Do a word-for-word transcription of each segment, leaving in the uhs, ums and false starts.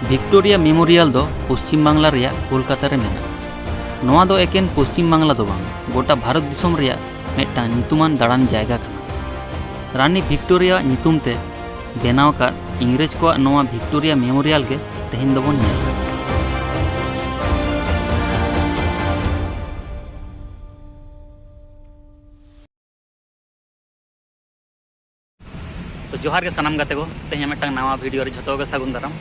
Victoria memorial ᱫᱚ ᱯᱚᱥᱪᱤᱢ ᱵᱟᱝᱞᱟ ᱨᱮᱭᱟᱜ ᱠᱳᱞᱠᱟᱛᱟ ᱨᱮ ᱢᱮᱱᱟᱜᱼᱟ᱾ ᱱᱚᱣᱟ ᱫᱚ ᱮᱠᱮᱱ ᱯᱚᱥᱪᱤᱢ ᱵᱟᱝᱞᱟ ᱫᱚ ᱵᱟᱝ, ᱜᱚᱴᱟ ᱵᱷᱟᱨᱚᱛ ᱫᱤᱥᱚᱢ ᱨᱮᱭᱟᱜ ᱢᱤᱫᱴᱟᱝ ᱧᱩᱛᱩᱢᱟᱱ ᱫᱟᱬᱟᱱ ᱡᱟᱭᱜᱟ ᱠᱟᱱᱟ᱾ ᱨᱟᱱᱤ ᱵᱷᱤᱠᱴᱳᱨᱤᱭᱟᱣᱟᱜ ᱧᱩᱛᱩᱢ ᱛᱮ ᱵᱮᱱᱟᱣ ᱟᱠᱟᱫ ᱤᱝᱨᱮᱡᱽ ᱠᱚᱣᱟᱜ ᱱᱚᱣᱟ ᱵᱷᱤᱠᱴᱳᱨᱤᱭᱟ ᱢᱮᱢᱳᱨᱤᱭᱟᱞ ᱜᱮ ᱛᱮᱦᱮᱧ ᱫᱚᱵᱚᱱ ᱧᱮᱞᱟ᱾ ᱛᱚ ᱡᱚᱦᱟᱨ ᱜᱮ ᱥᱟᱱᱟᱢ ᱜᱟᱛᱮ ᱠᱚ, ᱛᱮᱦᱮᱧ ᱢᱤᱫᱴᱟᱝ ᱱᱟᱣᱟ ᱵᱷᱤᱰᱤᱭᱳ ᱨᱮ ᱡᱷᱚᱛᱚ ᱜᱮ ᱥᱟᱹᱜᱩᱱ ᱫᱟᱨᱟᱢ᱾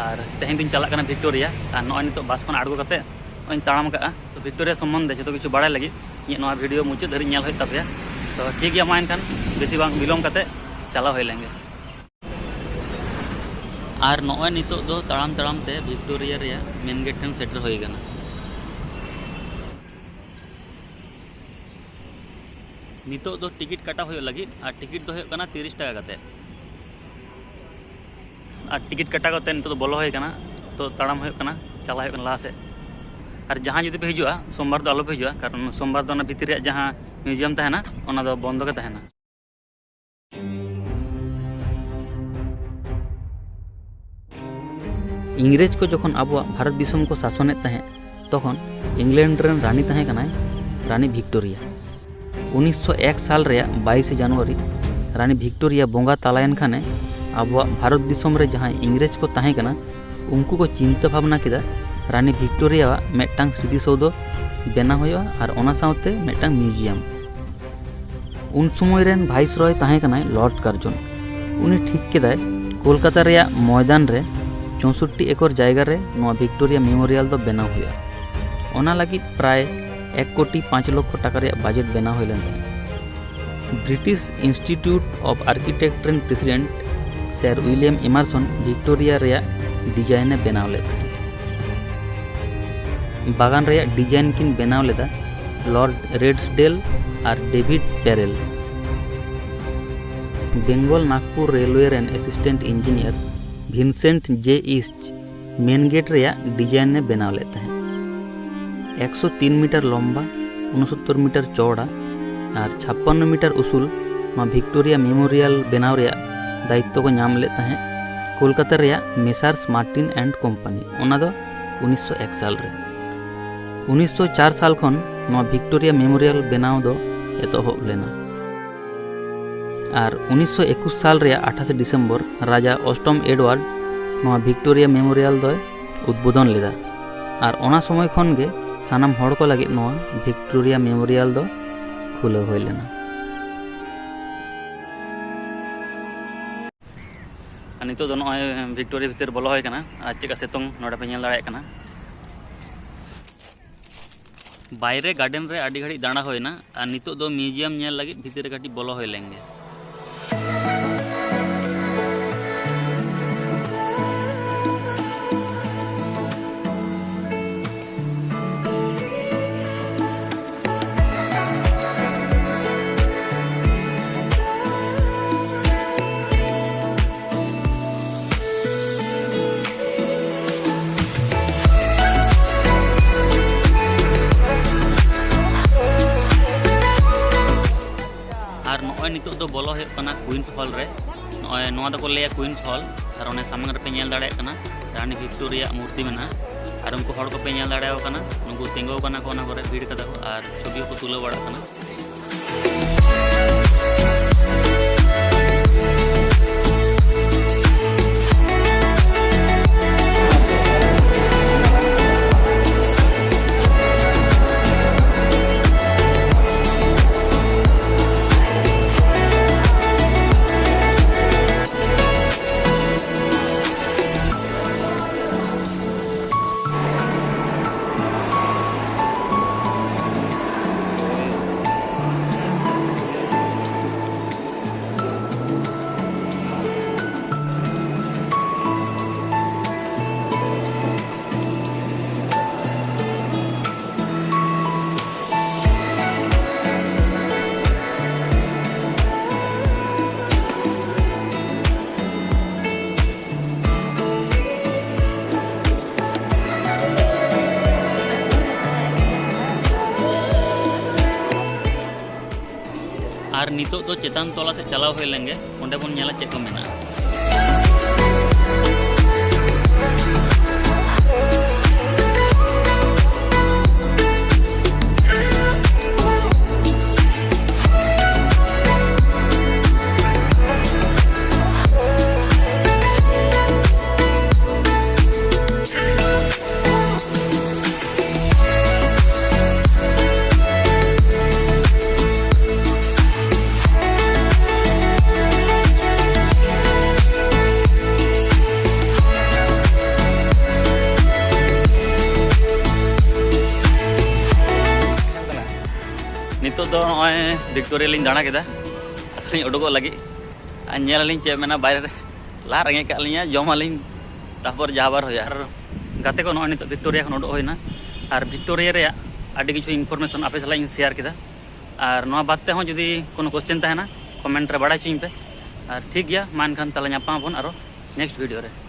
ᱟᱨ ᱛᱮᱦᱮᱧ ᱫᱚᱧ ᱪᱟᱞᱟᱜ ᱠᱟᱱᱟ ᱵᱷᱤᱠᱴᱳᱨᱤᱭᱟ, ᱟᱨ ᱱᱚᱜᱼᱚᱭ ᱱᱤᱛᱚᱜ ᱵᱟᱥ ᱠᱷᱚᱱ ᱟᱬᱜᱚ ᱠᱟᱛᱮ ᱱᱚᱜᱼᱚᱭ ᱤᱧ ᱛᱟᱲᱟᱢ ᱠᱟᱜᱼᱟ᱾ ᱛᱚ ᱵᱷᱤᱠᱴᱳᱨᱤᱭᱟ ᱥᱚᱢᱵᱚᱱᱫᱷᱮ ᱡᱷᱚᱛᱚ ᱠᱤᱪᱷᱩ ᱵᱟᱲᱟᱭ ᱞᱟᱹᱜᱤᱫ ᱤᱧᱟᱹᱜ ᱱᱚᱣᱟ ᱵᱷᱤᱰᱤᱭᱳ ᱢᱩᱪᱟᱹᱫ ᱫᱷᱟᱹᱨᱤᱡ ᱧᱮᱞ ᱦᱩᱭᱩᱜ ᱛᱟᱯᱮᱭᱟ᱾ ᱛᱚ ᱴᱷᱤᱠ ᱜᱮᱭᱟ, ᱢᱟ ᱮᱱᱠᱷᱟᱱ ᱵᱮᱥᱤ ᱵᱟᱝ ᱵᱤᱞᱚᱢ ᱠᱟᱛᱮ ᱪᱟᱞᱟᱣ ᱦᱩᱭ ᱞᱮᱱ ᱜᱮ᱾ ᱟᱨ ᱱᱚᱜᱼᱚᱭ ᱱᱤᱛᱚᱜ ᱫᱚ ᱛᱟᱲᱟᱢ ᱛᱟᱲᱟᱢ ᱛᱮ ᱵᱷᱤᱠᱴᱳᱨᱤᱭᱟ ᱨᱮᱭᱟᱜ ᱢᱮᱱ ᱜᱮᱴ ᱴᱷᱮᱱ ᱥᱮᱴᱮᱨ ᱦᱩᱭ ᱟᱠᱟᱱᱟ᱾ ᱱᱤᱛᱚᱜ ᱫᱚ ᱴᱤᱠᱤᱴ ᱠᱟᱴᱟᱣ ᱦᱩᱭᱩᱜ ᱞᱟᱹᱜᱤᱫ, ᱟᱨ ᱴᱤᱠᱤᱴ ᱫᱚ ᱦᱩᱭᱩᱜ ᱠᱟᱱᱟ ᱛᱤᱨᱤᱥ ᱴᱟᱠᱟ ᱠᱟᱛᱮ᱾ ᱟᱨ ᱴᱤᱠᱤᱴ ᱠᱟᱴᱟᱣ ᱠᱟᱛᱮ ᱱᱤᱛᱚᱜ ᱫᱚ ᱵᱚᱞᱚ ᱦᱩᱭ ᱠᱟᱱᱟ᱾ ᱛᱚ ᱛᱟᱲᱟᱢ ᱦᱩᱭᱩᱜ ᱠᱟᱱᱟ, ᱪᱟᱞᱟᱣ ᱦᱩᱭᱩᱜ ᱠᱟᱱᱟ ᱞᱟᱦᱟ ᱥᱮᱫ᱾ ᱟᱨ ᱡᱟᱦᱟᱸᱭ ᱡᱩᱫᱤ ᱯᱮ ᱦᱤᱡᱩᱜᱼᱟ, ᱥᱳᱢᱵᱟᱨ ᱫᱚ ᱟᱞᱚ ᱯᱮ ᱦᱤᱡᱩᱜᱼᱟ, ᱠᱟᱨᱚᱱ ᱥᱳᱢᱵᱟᱨ ᱫᱚ ᱚᱱᱟ ᱵᱷᱤᱛᱤᱨ ᱨᱮᱭᱟᱜ ᱡᱟᱦᱟᱸ ᱢᱤᱭᱩᱡᱤᱭᱟᱢ ᱛᱟᱦᱮᱱᱟ, ᱚᱱᱟ ᱫᱚ ᱵᱚᱱᱫᱚ ᱜᱮ ᱛᱟᱦᱮᱱᱟ᱾ ᱤᱝᱨᱮᱡᱽ ᱠᱚ ᱡᱚᱠᱷᱚᱱ ᱟᱵᱚᱣᱟᱜ ᱵᱷᱟᱨᱚᱛ ᱫᱤᱥᱚᱢ ᱠᱚ ᱥᱟᱥᱚᱱᱮᱫ ᱛᱟᱦᱮᱸᱫ, ᱛᱚᱠᱷᱚᱱ ᱤᱝᱞᱮᱱᱰ ᱨᱮᱱ ᱨᱟᱱᱤ ᱛᱟᱦᱮᱸ ᱠᱟᱱᱟᱭ ᱨᱟᱱᱤ ᱵᱷᱤᱠᱴᱳᱨᱤᱭᱟ᱾ ᱩᱱᱤᱥᱥᱚ ᱮᱠ ᱥᱟᱞ ᱨᱮᱭᱟᱜ ᱵᱟᱭᱤᱥᱮ ᱡᱟᱱᱩᱣᱟᱨᱤ ᱨᱟᱱᱤ ᱵᱷᱤᱠᱴᱳᱨᱤᱭᱟ ᱵᱚᱸᱜᱟ ᱛᱟᱞᱟᱭᱮᱱ ᱠᱷᱟᱱᱮ, ᱟᱵᱚᱣᱟᱜ ᱵᱷᱟᱨᱚᱛ ᱫᱤᱥᱚᱢ ᱨᱮ ᱡᱟᱦᱟᱸᱭ ᱤᱝᱨᱮᱡᱽ ᱠᱚ ᱛᱟᱦᱮᱸ ᱠᱟᱱᱟ, ᱩᱱᱠᱩ ᱠᱚ ᱪᱤᱱᱛᱟᱹ ᱵᱷᱟᱵᱽᱱᱟ ᱠᱮᱫᱟ ᱨᱟᱱᱤ ᱵᱷᱤᱠᱴᱳᱨᱤᱭᱟᱣᱟᱜ ᱢᱤᱫᱴᱟᱝ ᱥᱢᱨᱤᱛᱤ ᱥᱳᱣᱫᱷᱚ ᱵᱮᱱᱟᱣ ᱦᱩᱭᱩᱜᱼᱟ ᱟᱨ ᱚᱱᱟ ᱥᱟᱶᱛᱮ ᱢᱤᱫᱴᱟᱝ ᱢᱤᱭᱩᱡᱤᱭᱟᱢ᱾ ᱩᱱ ᱥᱚᱢᱚᱭ ᱨᱮᱱ ᱵᱷᱟᱭᱤᱥᱨᱚᱭ ᱛᱟᱦᱮᱸ ᱠᱟᱱᱟᱭ ᱞᱚᱨᱰ ᱠᱟᱨᱡᱚᱱ᱾ ᱩᱱᱤ ᱴᱷᱤᱠ ᱠᱮᱫᱟᱭ ᱠᱳᱞᱠᱟᱛᱟ ᱨᱮᱭᱟᱜ ᱢᱚᱭᱫᱟᱱ ᱨᱮ ᱪᱳᱥᱳᱴᱴᱤ ᱮᱠᱚᱨ ᱡᱟᱭᱜᱟ ᱨᱮ ᱱᱚᱣᱟ ᱵᱷᱤᱠᱴᱳᱨᱤᱭᱟ ᱢᱮᱢᱳᱨᱤᱭᱟᱞ ᱫᱚ ᱵᱮᱱᱟᱣ ᱦᱩᱭᱩᱜᱼᱟ᱾ ᱚᱱᱟ ᱞᱟᱹᱜᱤᱫ ᱯᱨᱟᱭ ᱮᱠ ᱠᱳᱴᱤ ᱯᱟᱸᱪ ᱞᱚᱠᱠᱷᱚ ᱴᱟᱠᱟ ᱨᱮᱭᱟᱜ ᱵᱟᱡᱮᱴ ᱵᱮᱱᱟᱣ ᱦᱩᱭ ᱞᱮᱱ ᱛᱟᱦᱮᱸᱫ᱾ ᱵᱨᱤᱴᱤᱥ ᱤᱱᱥᱴᱤᱴᱤᱭᱩᱴ ᱚᱯᱷ ᱟᱨᱠᱤᱴᱮᱠᱴ ᱨᱮᱱ ᱯᱨᱮᱥᱤᱰᱮᱱᱴ ᱥᱟᱨ ᱩᱭᱞᱤᱭᱟᱢ ᱮᱢᱟᱨᱥᱚᱱ ᱵᱷᱤᱠᱴᱳᱨᱤᱭᱟ ᱨᱮᱭᱟᱜ ᱰᱤᱡᱟᱭᱤᱱ ᱮ ᱵᱮᱱᱟᱣ ᱞᱮᱫ ᱛᱟᱦᱮᱸᱫ᱾ ᱵᱟᱜᱟᱱ ᱨᱮᱭᱟᱜ ᱰᱤᱡᱟᱭᱤᱱ ᱠᱤᱱ ᱵᱮᱱᱟᱣ ᱞᱮᱫᱟ ᱞᱚᱨᱰ ᱨᱮᱰᱥᱰᱮᱞ ᱟᱨ ᱰᱮᱵᱷᱤᱰ ᱯᱮᱨᱮᱞ᱾ ᱵᱮᱝᱜᱚᱞ ᱱᱟᱜᱽᱯᱩᱨ ᱨᱮᱞᱣᱮ ᱨᱮᱱ ᱮᱥᱤᱥᱴᱮᱱᱴ ᱤᱧᱡᱤᱱᱤᱭᱟᱨ ᱵᱷᱤᱱᱥᱮᱱᱴ ᱡᱮ ᱤᱥᱴ ᱢᱮᱱ ᱜᱮᱴ ᱨᱮᱭᱟᱜ ᱰᱤᱡᱟᱭᱤᱱ ᱮ ᱵᱮᱱᱟᱣ ᱞᱮᱫ ᱛᱟᱦᱮᱸᱫ᱾ ᱮᱠᱥᱚ ᱛᱤᱱ ᱢᱤᱴᱟᱨ ᱞᱚᱢᱵᱟ, ᱩᱱᱚᱥᱚᱛᱛᱚᱨ ᱢᱤᱴᱟᱨ ᱪᱚᱣᱲᱟ ᱟᱨ ᱪᱷᱟᱯᱯᱟᱱᱱᱚ ᱢᱤᱴᱟᱨ ᱩᱥᱩᱞ ᱱᱚᱣᱟ ᱵᱷᱤᱠᱴᱳᱨᱤᱭᱟ ᱢᱮᱢᱳᱨᱤᱭᱟᱞ ᱵᱮᱱᱟᱣ ᱨᱮᱭᱟᱜ ᱫᱟᱭᱤᱛᱛᱚ ᱠᱚ ᱧᱟᱢ ᱞᱮᱫ ᱛᱟᱦᱮᱸᱫ᱾ ᱠᱳᱞᱠᱟᱛᱟ ᱨᱮᱭᱟᱜ ᱢᱮᱥᱟᱨᱥ ᱢᱟᱨᱴᱤᱱ ᱮᱱᱰ ᱠᱳᱢᱯᱟᱱᱤ, ᱚᱱᱟ ᱫᱚ ᱩᱱᱤᱥᱥᱚ ᱮᱠ ᱥᱟᱞ ᱨᱮ᱾ ᱩᱱᱤᱥᱥᱚ ᱪᱟᱨ ᱥᱟᱞ ᱠᱷᱚᱱ ᱱᱚᱣᱟ ᱵᱷᱤᱠᱴᱳᱨᱤᱭᱟ ᱢᱮᱢᱳᱨᱤᱭᱟᱞ ᱵᱮᱱᱟᱣ ᱫᱚ ᱮᱛᱚᱦᱚᱵ ᱞᱮᱱᱟ᱾ ᱟᱨ ᱩᱱᱤᱥᱥᱚ ᱮᱠᱩᱥ ᱥᱟᱞ ᱨᱮᱭᱟᱜ ᱟᱴᱷᱟᱥᱮ ᱰᱤᱥᱮᱢᱵᱚᱨ ᱨᱟᱡᱟ ᱚᱥᱴᱚᱢ ᱮᱰᱣᱟᱨᱰ ᱱᱚᱣᱟ ᱵᱷᱤᱠᱴᱳᱨᱤᱭᱟ ᱢᱮᱢᱳᱨᱤᱭᱟᱞ ᱫᱚᱭ ᱩᱫᱵᱳᱫᱚᱱ ᱞᱮᱫᱟ᱾ ᱟᱨ ᱚᱱᱟ ᱥᱚᱢᱚᱭ ᱠᱷᱚᱱ ᱜᱮ ᱥᱟᱱᱟᱢ ᱦᱚᱲ ᱠᱚ ᱞᱟᱹᱜᱤᱫ ᱱᱚᱣᱟ ᱵᱷᱤᱠᱴᱳᱨᱤᱭᱟ ᱢᱮᱢᱳᱨᱤᱭᱟᱞ ᱫᱚ ᱠᱷᱩᱞᱟᱹᱣ ᱦᱩᱭ ᱞᱮᱱᱟ᱾ ᱟᱨ ᱱᱤᱛᱚᱜ ᱫᱚ ᱱᱚᱜᱼᱚᱭ ᱵᱷᱤᱠᱴᱳᱨᱤᱭᱟ ᱵᱷᱤᱛᱤᱨ ᱵᱚᱞᱚ ᱦᱩᱭ ᱠᱟᱱᱟ᱾ ᱟᱨ ᱪᱮᱫᱠᱟ ᱥᱤᱛᱩᱝ ᱱᱚᱰᱮ ᱯᱮ ᱧᱮᱞ ᱫᱟᱲᱮᱭᱟᱜ ᱠᱟᱱᱟ᱾ ᱵᱟᱭᱨᱮ ᱜᱟᱨᱰᱮᱱ ᱨᱮ ᱟᱹᱰᱤ ᱜᱷᱟᱹᱲᱤᱡ ᱫᱟᱬᱟ ᱦᱩᱭᱱᱟ᱾ ᱟᱨ ᱱᱤᱛᱚᱜ ᱫᱚ ᱢᱤᱣᱡᱤᱭᱟᱢ ᱧᱮᱞ ᱞᱟᱹᱜᱤᱫ ᱵᱷᱤᱛᱤᱨ ᱨᱮ ᱠᱟᱹᱴᱤᱡ ᱵᱚᱞᱚ ᱦᱩᱭ ᱞᱮᱱ ᱜᱮ᱾ ᱟᱨ ᱱᱚᱜᱼᱚᱭ ᱱᱤᱛᱚᱜ ᱫᱚ ᱵᱚᱞᱚ ᱦᱩᱭᱩᱜ ᱠᱟᱱᱟ ᱠᱩᱭᱤᱱᱥ ᱦᱚᱞ ᱨᱮ᱾ ᱱᱚᱜᱼᱚᱭ ᱱᱚᱣᱟ ᱫᱚᱠᱚ ᱞᱟᱹᱭᱟ ᱠᱩᱭᱤᱱᱥ ᱦᱚᱞ᱾ ᱟᱨ ᱚᱱᱮ ᱥᱟᱢᱟᱝ ᱨᱮᱯᱮ ᱧᱮᱞ ᱫᱟᱲᱮᱭᱟᱜ ᱠᱟᱱᱟ, ᱨᱟᱱᱤ ᱵᱷᱤᱠᱴᱳᱨᱤᱭᱟ ᱢᱩᱨᱛᱤ ᱢᱮᱱᱟᱜᱼᱟ᱾ ᱟᱨ ᱩᱱᱠᱩ ᱦᱚᱲ ᱠᱚᱯᱮ ᱧᱮᱞ ᱫᱟᱲᱮᱭᱟᱠᱚ ᱠᱟᱱᱟ, ᱱᱩᱠᱩ ᱛᱤᱸᱜᱩ ᱠᱟᱱᱟ ᱠᱚ ᱚᱱᱟ ᱠᱚᱨᱮ, ᱵᱷᱤᱲ ᱠᱟᱫᱟ ᱠᱚ ᱟᱨ ᱪᱷᱚᱵᱤ ᱦᱚᱸᱠᱚ ᱛᱩᱞᱟᱹᱣ ᱵᱟᱲᱟᱜ ᱠᱟᱱᱟ᱾ ᱟᱨ ᱱᱤᱛᱚᱜ ᱫᱚ ᱪᱮᱛᱟᱱ ᱛᱚᱞᱟ ᱥᱮᱫ ᱪᱟᱞᱟᱣ ᱦᱩᱭ ᱞᱮᱱ ᱜᱮ, ᱚᱸᱰᱮ ᱵᱚᱱ ᱧᱮᱞᱟ ᱪᱮᱫ ᱠᱚ ᱢᱮᱱᱟᱜᱼᱟ᱾ ᱛᱚ ᱱᱚᱜᱼᱚᱭ ᱵᱷᱤᱠᱴᱳᱨᱤᱭᱟ ᱞᱤᱧ ᱫᱟᱬᱟ ᱠᱮᱫᱟ, ᱟᱥᱚᱞᱤᱧ ᱩᱰᱩᱠᱚᱜ ᱞᱟᱹᱜᱤᱫ᱾ ᱟᱨ ᱧᱮᱞ ᱟᱹᱞᱤᱧ ᱪᱮᱫ ᱢᱮᱱᱟᱜᱼᱟ ᱵᱟᱭᱨᱮ ᱨᱮ᱾ ᱞᱟᱦᱟ ᱨᱮᱸᱜᱮᱡ ᱠᱟᱜ ᱞᱤᱧᱟ, ᱡᱚᱢᱟᱞᱤᱧ, ᱛᱟᱨᱯᱚᱨ ᱡᱟᱦᱟᱸ ᱟᱵᱟᱨ ᱦᱩᱭᱩᱜᱼᱟ᱾ ᱟᱨ ᱜᱟᱛᱮ ᱠᱚ, ᱱᱚᱜᱼᱚᱭ ᱱᱤᱛᱚᱜ ᱵᱷᱤᱠᱴᱳᱨᱤᱭᱟ ᱠᱷᱚᱱ ᱩᱰᱩᱠ ᱦᱩᱭᱱᱟ᱾ ᱟᱨ ᱵᱷᱤᱠᱴᱳᱨᱤᱭᱟ ᱨᱮᱭᱟᱜ ᱟᱹᱰᱤ ᱠᱤᱪᱷᱩ ᱤᱱᱯᱷᱚᱨᱢᱮᱥᱚᱱ ᱟᱯᱮ ᱥᱟᱞᱟᱜ ᱤᱧ ᱥᱮᱭᱟᱨ ᱠᱮᱫᱟ᱾ ᱟᱨ ᱱᱚᱣᱟ ᱵᱟᱫ ᱛᱮᱦᱚᱸ ᱡᱩᱫᱤ ᱠᱳᱱᱳ ᱠᱚᱥᱪᱮᱱ ᱛᱟᱦᱮᱱᱟ, ᱠᱚᱢᱮᱱᱴ ᱨᱮ ᱵᱟᱲᱟᱭ ᱦᱚᱪᱚᱧ ᱯᱮ᱾ ᱟᱨ ᱴᱷᱤᱠ ᱜᱮᱭᱟ, ᱢᱟ ᱮᱱᱠᱷᱟᱱ ᱛᱟᱦᱚᱞᱮ ᱧᱟᱯᱟᱢ ᱟᱵᱚᱱ ᱟᱨᱚ ᱱᱮᱠᱥᱴ ᱵᱷᱤᱰᱤᱭᱳ ᱨᱮ᱾